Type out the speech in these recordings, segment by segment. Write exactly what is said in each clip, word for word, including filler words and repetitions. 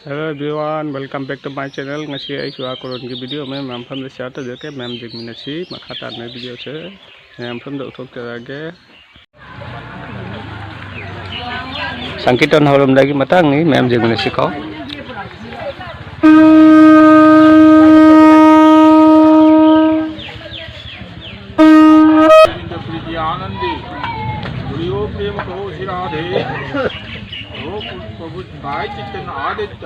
Hello everyone, welcome back to my channel. ꯉꯁꯤ ꯑꯩꯁꯨ ꯑꯥ ꯀꯣꯔꯣꯟꯒꯤ video ꯃꯌꯥꯝ ꯃꯌꯥꯝ ꯃꯐꯝꯗ share ꯇꯧꯖꯔꯛꯀꯦ꯫ ꯃꯌꯥꯝ ꯌꯦꯡꯃꯤꯟꯅꯁꯤ꯫ ꯃꯈꯥ ꯇꯥꯅ video ꯁꯦ ꯃꯌꯥꯝ ꯃꯐꯝꯗ ꯎꯠꯊꯣꯛꯆꯔꯛꯑꯒꯦ꯫ ꯁꯪꯀꯤꯔꯇꯟ ꯍꯧꯔꯝꯗꯥꯏꯒꯤ ꯃꯇꯥꯡꯅꯤ, ꯃꯌꯥꯝ ꯌꯦꯡꯃꯤꯟꯅꯁꯤꯀꯣ꯫ गोविंद प्रीति आनंदी, गुरुयो प्रेम करो श्री राधे। ओ प्रभु बाई चित्तन आदित्य,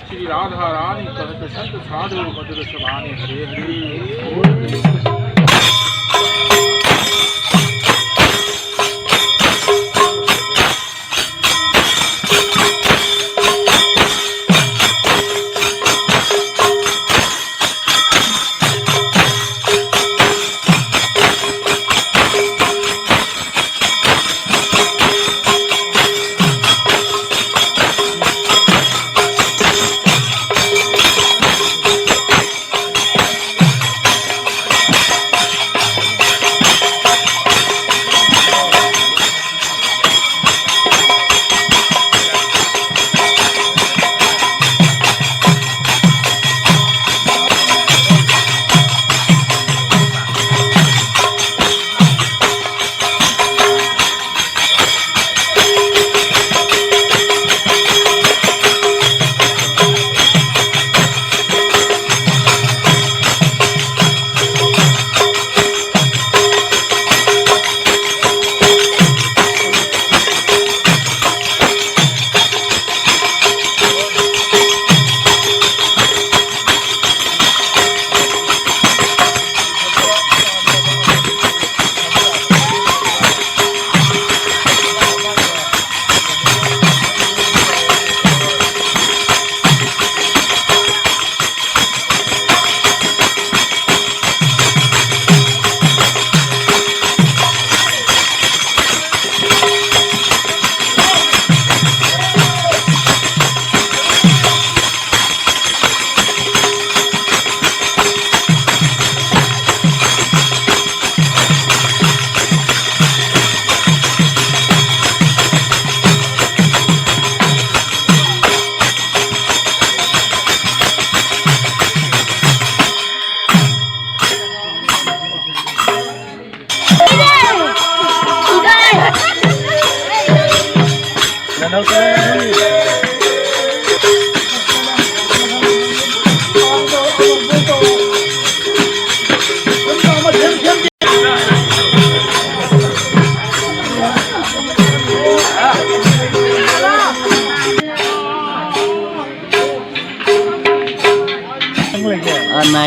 श्री राधा रानी कहत संत साधु मधुर सबानी। हरे हरे।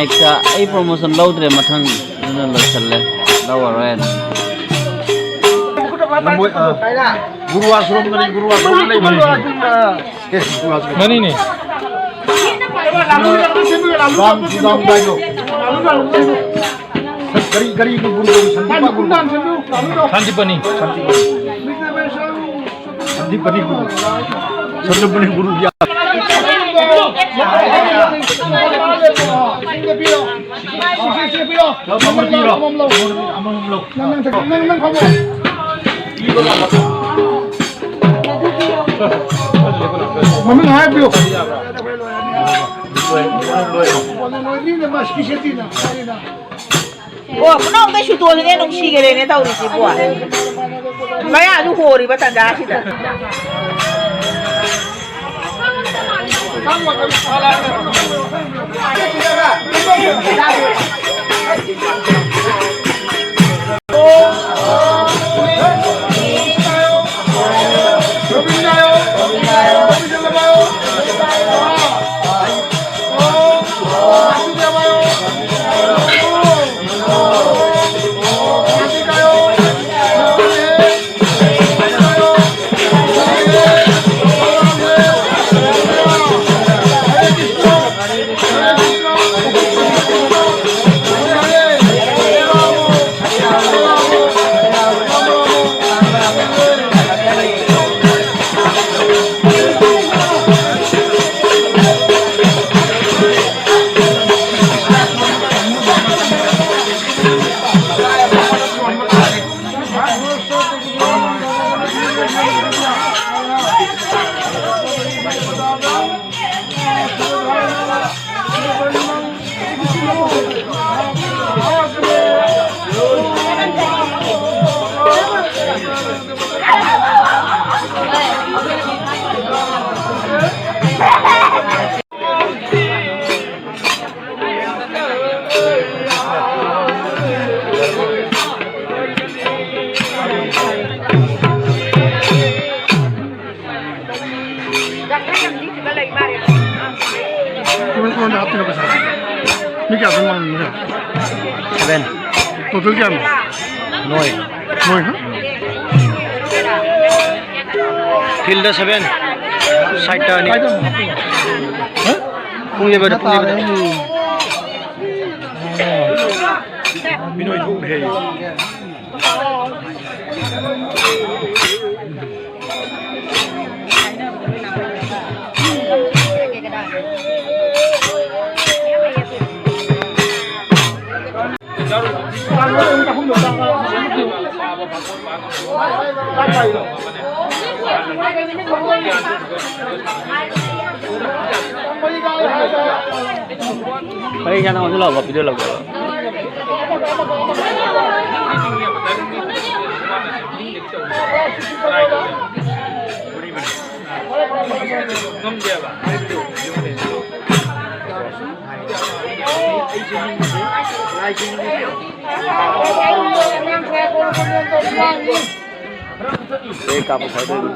ꯑꯩ ꯄ꯭ꯔꯣꯃꯣꯁꯟ ꯂꯧꯗ꯭ꯔꯦ ꯃꯊꯪ, ꯑꯗꯨꯅ ꯂꯣꯏꯁꯜꯂꯦ, ꯂꯧꯔꯔꯣꯏꯅ꯫ ꯂꯝꯕꯣꯏ, ꯑ, ꯒꯨꯔꯨ ꯑꯥꯁ꯭ꯔꯝꯗꯅꯤ, ꯒꯨꯔꯨ ꯑꯥꯁ꯭ꯔꯝꯗ ꯂꯩꯕꯅꯤ꯫ ꯑꯦ, ꯒꯨꯔꯨ ꯑꯥꯁ꯭ꯔꯝ꯫ ꯃꯅꯤꯅꯦ꯫ ꯔꯥꯝ, ꯔꯥꯝ ꯗꯥꯏꯗꯣ꯫ ꯀꯔꯤ, ꯀꯔꯤ ꯒꯨꯔꯨ ꯀꯧꯏ? ꯁꯟꯗꯤꯄꯥ ꯒꯨꯔꯨ꯫ ꯁꯥꯟꯇꯤꯄꯅꯤ꯫ ꯁꯥꯟꯇꯤꯄꯅꯤ꯫ ꯁꯟꯗꯤꯄꯅꯤ ꯒꯨꯔꯨ꯫ ꯁꯟꯗꯤꯄꯅꯤ ꯒꯨꯔꯨ ꯌꯥ꯫ ꯑꯃꯃꯝ ꯄꯤꯔꯣ꯫ ꯑꯃꯃꯝ ꯂꯧ꯫ ꯃꯃꯤꯡ ꯍꯥꯏꯕꯤꯌꯨ꯫ ꯑꯣ, ꯈꯨꯅꯧꯗꯩ ꯁꯨꯇꯣꯟꯁꯤꯅꯦ ꯅꯨꯡꯁꯤꯈꯔꯦꯅꯦ ꯇꯧꯔꯤꯁꯤꯕꯣ꯫ ꯃꯌꯥꯁꯨ ꯍꯣꯔꯤꯕ ꯇꯟꯖꯥꯁꯤꯗ꯫ ꯃꯤ ꯀꯌꯥ ꯆꯪꯉꯝꯃꯤꯅꯣ? ꯁꯚꯦꯟ꯫ ꯇꯣꯇꯦꯜ ꯀꯌꯥꯅꯣ? ꯅꯣꯏ꯫ ꯅꯣꯏ, ꯍꯥ? ꯐꯤꯜꯗ ꯁꯚꯦꯟ, ꯁꯥꯏꯠꯇ ꯑꯅꯤ꯫ ꯀꯥꯏꯗ? ꯍꯥ? ꯄꯨꯡ ꯂꯦꯞꯄꯗ, ꯄꯨꯡ ꯂꯦꯞꯄꯗ꯫ ꯇꯥꯔꯦ꯫ ꯃꯤꯅꯣꯏ ꯊꯣꯛꯈ꯭ꯔꯦ꯫ ꯀꯔꯤ ꯏꯟꯖꯥꯡꯅꯣ? ꯑꯃꯁꯨ ꯂꯥꯛꯑꯣ, ꯚꯤꯗꯤꯑꯣ ꯂꯧꯒꯦ꯫ ꯑꯩ ꯀꯥꯞꯄ ꯐꯗꯣꯏꯅꯤ꯫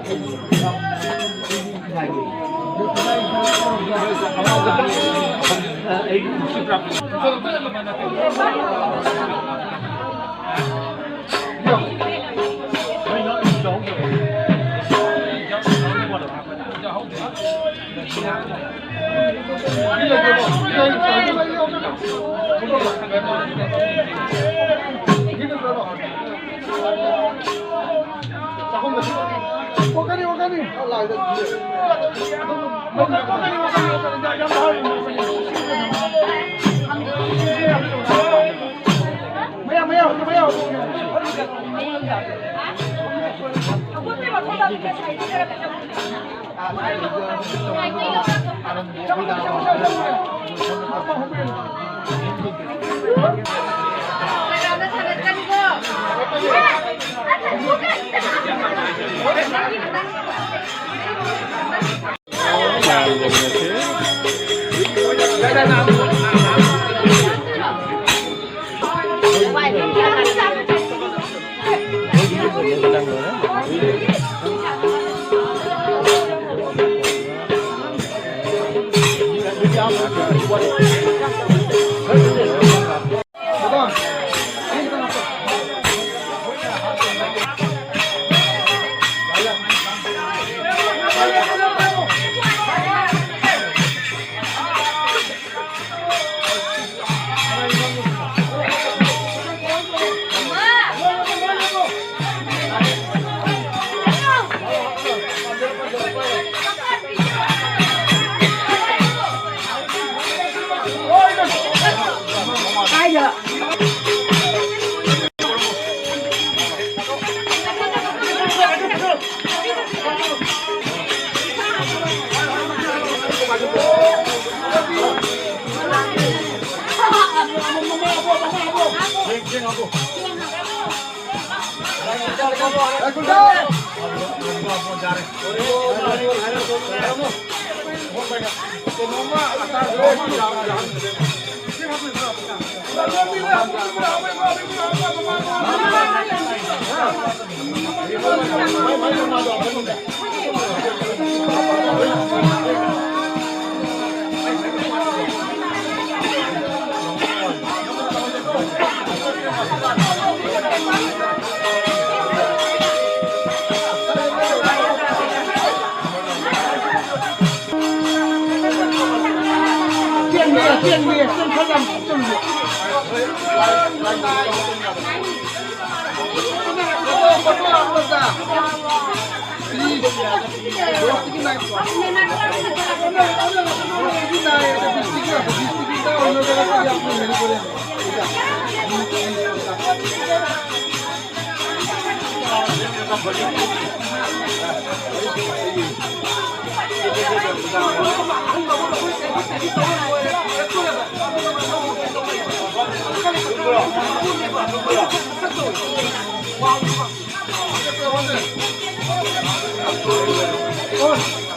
ꯑꯣ,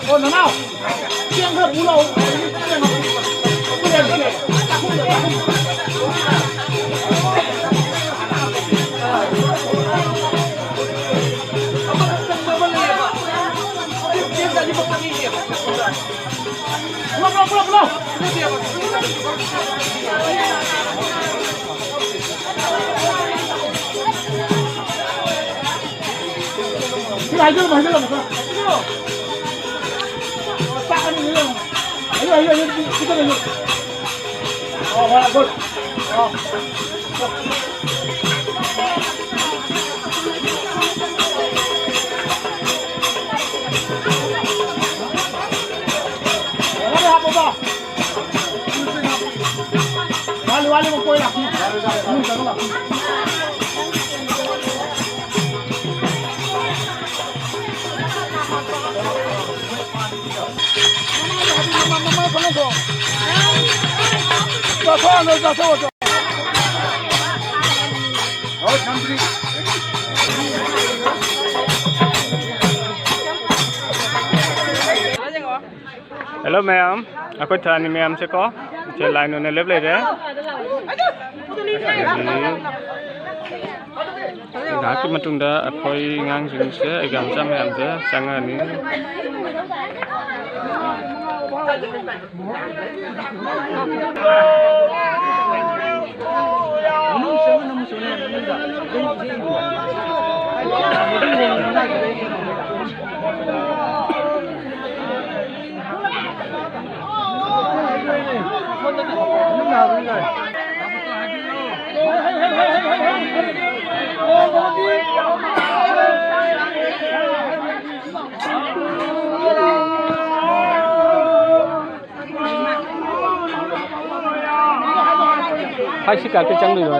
ꯑꯣ, ꯅꯅꯥꯎ, ꯆꯦꯡ ꯈꯔ ꯄꯨ ꯂꯥꯛꯑꯣ꯫ ꯄꯨꯂꯞ, ꯄꯨꯂꯞ, ꯄꯨꯂꯞ, ꯄꯨꯂꯞ꯫ ꯁꯤ ꯍꯥꯏꯖꯜꯂꯝꯃꯣ, ꯍꯥꯏꯖꯜꯂꯝꯃꯣ, ꯈꯔ꯫ ꯆꯥꯛ ꯑꯅꯤ ꯂꯩꯔꯝꯃꯣ꯫ ꯍꯥꯏꯖꯜꯂꯣ, ꯍꯥꯏꯖꯜꯂꯣ, ꯍꯥꯏꯖꯜꯂꯣ, ꯈꯤꯇꯪ ꯍꯥꯏꯖꯜꯂꯣ꯫ ꯑꯣ, ꯍꯣꯏ, ꯍꯣꯏ꯫ ꯑꯣ꯫ ꯋꯥꯠꯂꯤ, ꯋꯥꯠꯂꯤ, ꯃꯈꯣꯏ ꯂꯥꯛꯈꯤꯅꯤ꯫ ꯏꯃꯨꯡ ꯆꯪꯉ ꯂꯥꯛꯈꯤꯅꯤ꯫ Hello ꯃꯌꯥꯝ, ꯑꯩꯈꯣꯏ ꯊꯥꯅꯤ ꯃꯌꯥꯝꯁꯦꯀꯣ, ꯏꯆꯦ line ꯑꯣꯏꯅ ꯂꯦꯞ ꯂꯩꯔꯦ꯫ ꯑꯗꯒꯤ ꯉꯥꯏꯍꯥꯛꯀꯤ ꯃꯇꯨꯡꯗ ꯑꯩꯈꯣꯏ ꯑꯉꯥꯡꯁꯤꯡꯁꯦ, ꯑꯩꯒꯤ ꯃꯆꯥ ꯃꯌꯥꯝꯁꯦ ꯆꯪꯉꯛꯑꯅꯤ꯫ ꯍꯥꯏ, ꯁꯤ ꯀꯥꯔꯄꯦꯠ ꯆꯪꯗꯣꯏꯔꯣ?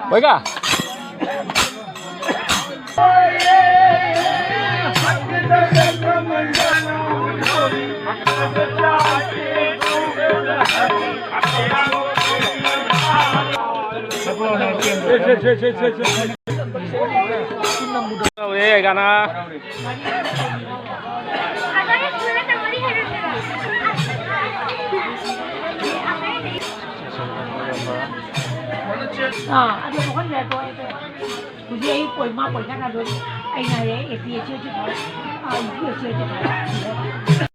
ꯍꯣꯏꯒ꯫ ꯇꯧꯔꯦ ꯒꯥꯅꯥ꯫ ꯑꯥ, ꯑꯗꯨ ꯊꯣꯛꯍꯟꯕꯤꯔ ꯇꯣꯛꯑꯦ꯫ ꯍꯧꯖꯤꯛ ꯑꯩ ꯄꯣꯏ-, ꯃꯥ ꯄꯣꯏꯟ ꯀꯥꯟꯅꯗꯣꯏꯅꯤ꯫ ꯑꯩꯅ ꯍꯌꯦꯡ ꯑꯦ ꯄꯤ ꯑꯦꯁ ꯁꯤ ꯍꯧꯖꯤꯛ ꯐꯥꯎ, ꯑꯥ, ꯌꯨ ꯄꯤ ꯑꯦꯁ ꯁꯤ ꯍꯧꯖꯤꯛ ꯐꯥꯎ꯫